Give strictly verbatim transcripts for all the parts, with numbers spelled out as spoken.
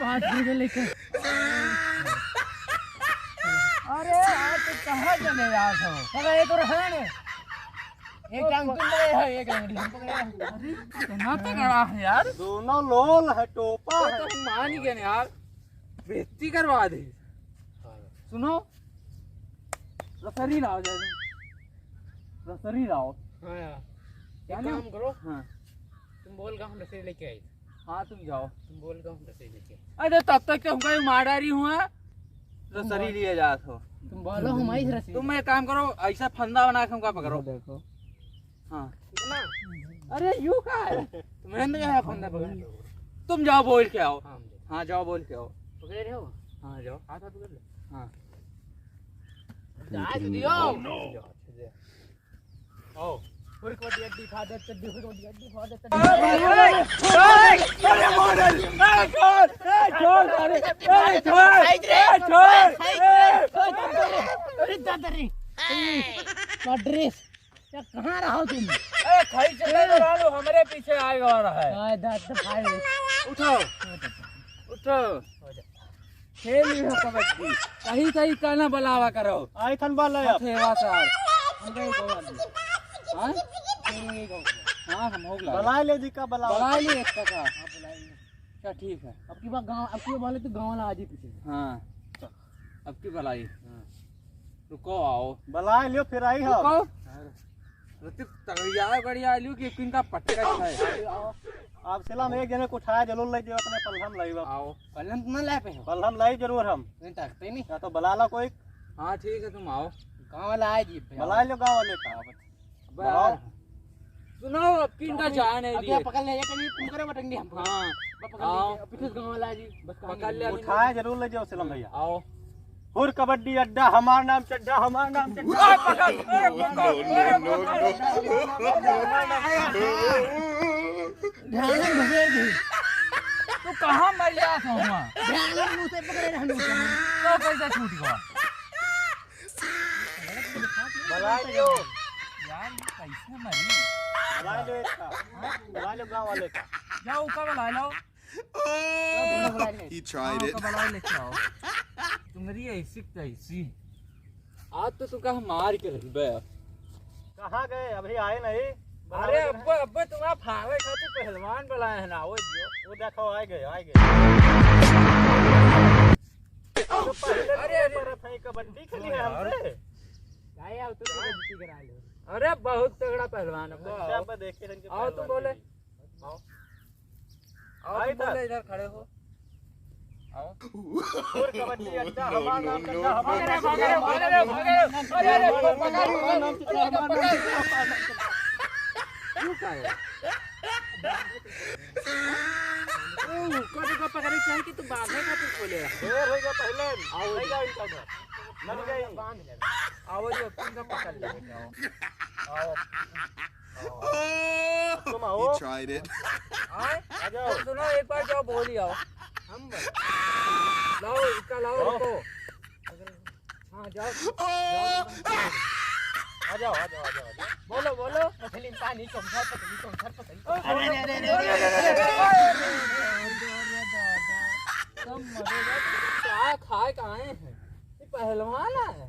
पाँच रुपये लेके। अरे यार, तू कहाँ चले जात हो? अरे, ये तो रहन। एक टांग तुम पकड़े हो, एक टांग हम पकड़े हो। अरे, कितना तगड़ा है यार। दोनों लोल है, टोपा वो है। तो हम मान ही गए यार, बेइज्जती करवा दे। सुनो, रसरी लाओ जाए, रसरी लाओ। हाँ यार, क्या एक ना? काम करो, हाँ। तुम बोल का हम रसरी लेके आई। हाँ, तुम जाओ। तुम बोल का हम रसरी लेके आई। अरे, तब तक तो हमका ये मार डारी हुआ, रसरी लिए जात हो। तुम बोलो, हम आई रसरी। तुम एक काम करो, ऐसा फंदा बना के हमका पकड़ो। देखो। हाँ। कितना? अरे, यू का है? तुम्हें नहीं आया फंदा पकड़। तुम जाओ, बोल के आओ। हाँ, हम जाओ। हाँ, जाओ, बोल के आओ। पकड़े रहो। हाँ, जाओ। हाथ, हाथ पकड़ लो। हाँ। जा, दियो। जाओ, अच्छा, जाओ। आओ। हुरक वाली हड्डी, फादर चड्डी, हुरक वाली हड्डी, फादर चड्डी। अरे, मार डाल। ए, छोड़, ए, छोड़, अरे, ए, छोड़, ए, छोड़, ए। अरे, दादा रे। ए, मड्रेस। क्या, कहाँ रहो तुम? ए, खाई चले तो रहो, हमरे पीछे आए वाला है। आए, दादा भाई। उठो। उठो। खेल लियो कबड्डी। कहीं, कहीं का ना बुलावा करो। आई थन बाल है। हथेवा सार। हम गए गोवा में। हाँ? हम गए गोवा में। हाँ, हम हो गया। बलाइ ले जी का बलावा। बलाइ ले एक का। हाँ, बलाइ ले। अच्छा, ठीक है। अब की बार गाँव, अब की बार बोले तो गाँव वाला आ जी पीछे। हाँ। अब की बलाइ। हाँ। रुको, आओ। बलाइ लियो, फिर आई हो। रुको। ऋतिक तगड़िया, गड़िया लियो कि किनका पटका है। अब सिला में एक जने को उठाया जरूर ले जाओ, अपने पल्ला में लाई बाप। आओ। पल्ला में ना लाए पे हो। पल्ला में लाई जरूर हम। नहीं ताकते नहीं। या तो बला ला कोई। हाँ, ठीक है, तुम आओ। गाँव वाला आए जी। बलाइ लियो गाँव वाले का। बलाओ। सुनो, अब किनका जाने अब दिए। क्या पकड़ ले, ये कहीं तुम करे बटंगे हम। हाँ। बस पकड़ आओ। ले, अब पीछे से गाँव वाला जी, बस कहाँ पकड़ ले, गए? अभी उठाए जरूर ले जाओ सिलम भैया। आओ। हुर कबड्डी अड्डा, हमार नाम चड्ढा, हमार नाम चड्ढा। ओए, पकड़, ओए, पकड़, ओए, पकड़। ध्यान में घुसेड़ दे। तू कहाँ मरिया था हुआ? ध्यान में मुँह से पकड़े रहने। तो कैसे छूट गया? बलाइ लियो। यार, ये कैसे मरी? बलाइ लियो इसका। हाँ? बलाइ लियो गाँव वाले का। जाओ, उका बलाइ लाओ। He tried हाँ, it. उका बलाइ लेके आओ। तुम्हारी ऐसी तैसी। आज तो तुका हम मार के रखबे। कहाँ गए? अभी आए नहीं। अरे अब्बे, अब्बे तुम्हारा फाड़े खातिर पहलवान बलाए हैं ना, वो जियो। वो देखो, आ गए, आ गए। तो पहले अरे, अरे। पर था, कबड्डी खेली है हमसे। अरे, बहुत तगड़ा पहलवान है। अच्छा, अब देखे रंग के आओ, तुम पहलवान बोले। के। आओ। आओ, आई तुम था। बोले, इधर खड़े हो। आओ। और कबड्डी अड्डा, हमारा नाम अड्डा, हमारा नाम अड्डा। भाग रे, भाग रे, भाग रे। अरे, अरे, पकड़, पकड़, पकड़, पकड़। क्यों का है? ओ, कभी को पकड़े चाहे कि तू बांधे खातिर खोले रहा। देर होइगा पहले। आओ। लग जाए इनका घर। लग जाए। बांध ले। आओ जो, तुम का पकड़ ले। आओ। आओ। तुम आओ। He tried it. आए? आ जाओ। सुनो, एक बार जाओ, बोल ही आओ। हम बोल। लाओ, इसका लाओ, आओ। रुको। हाँ, जाओ। आ जाओ, आ जाओ, आ जाओ, आ जाओ। बोलो, बोलो। पतली पानी, चमचा, पतली चमचा, पतली। अरे, अरे, अरे, अरे, अरे, अरे, अरे, अरे, अरे। तुम मरे जाओ, तुम क्या खाए, कहाँ हैं? ये पहलवान है।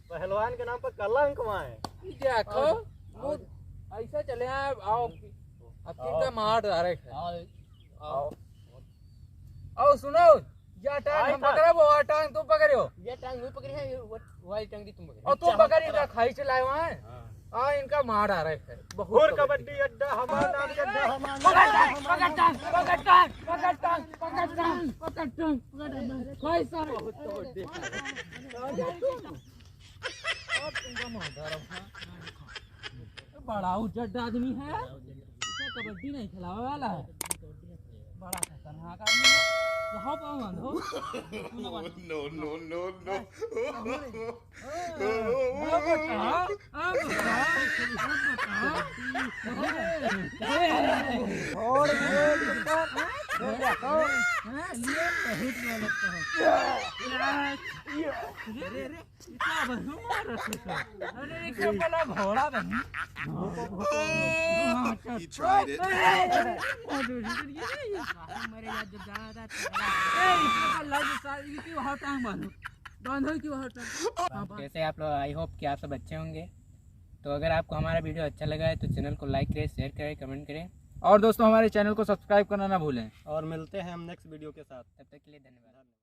पहलवान के नाम पर कलंक माए। ये देखो, आओ, वो आओ। ऐसा चले आए, आओ। अब आओ। कितना मार डाले है। आओ। आओ। आओ, सुनो, या टांग आई हम था। पकड़े, वो टांग तुम पकड़ियो। ये टांग वो पकड़ी है, ये वो, वाली टांग दी तुम पकड़ियो। और तुम पकड़ी ना, खाई से लाए वहाँ। हाँ। आ, इनका मार आ रहा है। बहुत और कबड्डी अड्डा, हमारा नाम अड्डा, हमारा नाम पकड़ टांग, पकड़ टांग, पकड़ टांग, पकड़ टांग, पकड़ टांग, पकड़ टांग, पकड़ टांग। भाई साहब। बहुत तगड़े। और तुमका मार डाला। बड़ा उजड्ड आदमी है, इसको कबड्डी नहीं खिलावे वाला है। बड़ा खतरनाक आदमी है। यहाँ पे बांधो। No, no, no, no। हाँ, हाँ, बेटा, हाँ, बेटा, हाँ, बेटा। छोड़ दे, छोड़ दे। हाँ, ये बहुत गलत है। अरे, अरे। इतना बढ़िया मार रहे थे। अरे, एक तो बड़ा घोड़ा बनी। He tried it. अरे, मरे यार, जब जाना था, तो ए, इसको तो लग सा-, ये क्यों हर टाइम बांधो? बांधो क्यों हर टाइम? हाँ, बांध। कैसे आप लोग? I hope कि आप सब अच्छे होंगे। तो अगर आपको हमारा video अच्छा लगा है, तो channel को like करें, share करें, comment करें। और दोस्तों, हमारे channel को subscribe करना ना भूलें। और मिलते हैं हम next video के साथ। तब तक के लिए धन्यवाद।